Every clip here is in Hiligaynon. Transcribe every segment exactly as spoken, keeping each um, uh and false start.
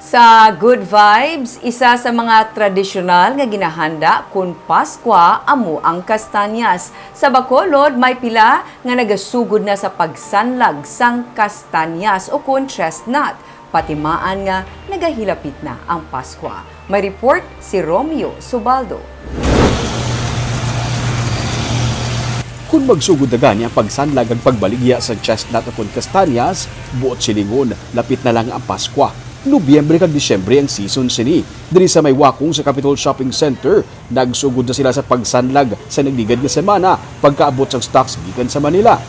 Sa Good Vibes, isa sa mga tradisyonal nga ginahanda kon Paskwa amo ang kastanyas. Sa Bacolod, may pila nga nagasugod na sa pagsanlag sang kastanyas o kon chestnut, patimaan nga nagahilapit na ang Paskwa. May report si Romeo Subaldo. Kon magsugod na gani ang pagsanlag kag pagbaligya sa chestnut o kon kastanyas, buot silingon, lapit na lang ang Paskwa. Nobyembre kag Disyembre ang season sini. Diri sa may Wakong sa Capitol Shopping Center, nagsugod na sila sa pagsanlag sa nagligad nga semana pagkaabot sang stocks gikan sa Manila.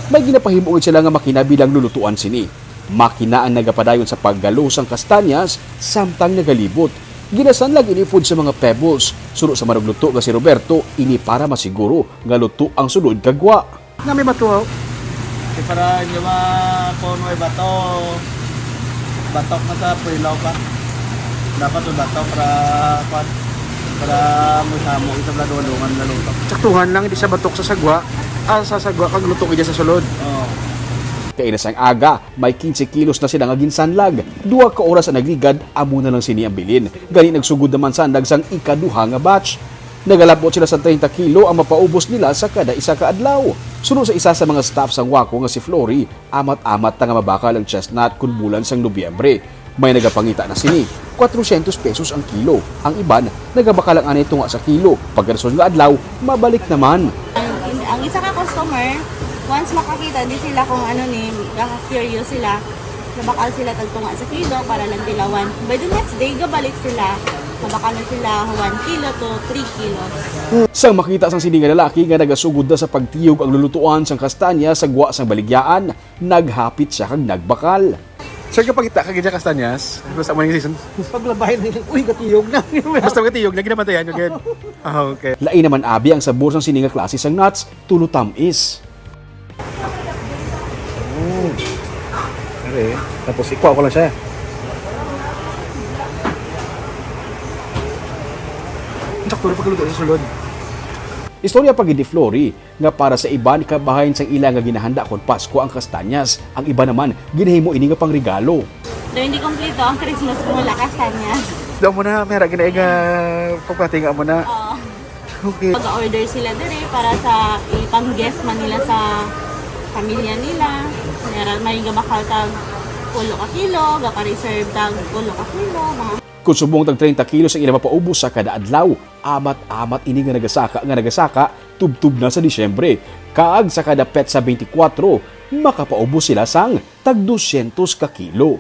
May ginapahimo gid sila nga makina bilang lulutuan sini. Makina ang nagapadayon sa paggalo sang kastanyas samtang nagalibot. Ginasanlag ini upod sa mga pebbles. Suno sa manugluto nga si Roberto, ini para masiguro nga luto ang sulod kag gwa. Na may bato. Kay para inyo ma-, kung may bato, batok na sa puylaw pa. Dapat may bato para, kwan, para mo samo, isa pala dulungan na luto. Saktuhan lang, hindi sa batok sa sagwa. Ah, sa sagwa, kag luto gid sa sulod. Oo. Kay ina sang aga, may quince kilos na sila nga ginsanlag. Duha ka oras ang nagligad, amo na lang sini ang bilin. Gani nagsugod naman sanlag sang ikaduha nga batch. Nagalab-ot sila sa treinta kilo ang mapaubos nila sa kada isa ka adlaw. Suno sa isa sa mga staff sang Wako nga si Flory, amat-amat na nga mabakal ang chestnut kon bulan sang Nobyembre. May nagapangita na sini, kwatrosyentos pesos ang kilo. Ang iban, nagabakal lang anay tunga sa kilo. Pagkarason nga adlaw, mabalik naman. Ang, ang isa ka customer, once makakita di sila kung ano ni, kaka-curious sila, nabakal sila tagtunga sa kilo para lang tilawan. By the next day, gabalik sila. Nabakal na sila one kilo to three kilos. Sang makita sang sini nga lalaki nga nagasugod na sa pagtiyog ang lulutuan sang kastanya sa gwa sang baligyaan, naghapit sia kag nagbakal. Sir, kapangita ka gid sa kastanyas? Basta mo yung season? Paglabay na yun, uy, katiyog na. Basta katiyog na, ginabantayan nyo gid. Ah, okay. Lain naman abi ang sabor sang sini nga klase sang nuts, tulo tamis. Mm. Pare, tapos ikuha ko lang siya. Sakto na pagluto sa sulod. Istorya pa gid ni Flory nga para sa iban, kabahin sang ila nga ginahanda kon Pasko ang kastanyas. Ang iba naman, ginahimo ini nga pangregalo. Daw hindi kompleto ang Christmas kung wala kastanyas. Daw mo na, mera, ginaig nga pagpati nga mo na. Oo. Okay. Mag-order sila diri para sa ipang-gift man nila sa pamilya nila. Meron may gabakal tag pulo ka kilo, gapa-reserve tag pulo ka kilo, mga Kung subong tag treinta kilos ang ila mapaubos sa kada adlaw, amat-amat ini nga nagasaka, nga nagasaka tubtob na sa Disyembre. Kag sa kada petsa twenty-four, makapaubos sila sang tag dosyentos ka kilo.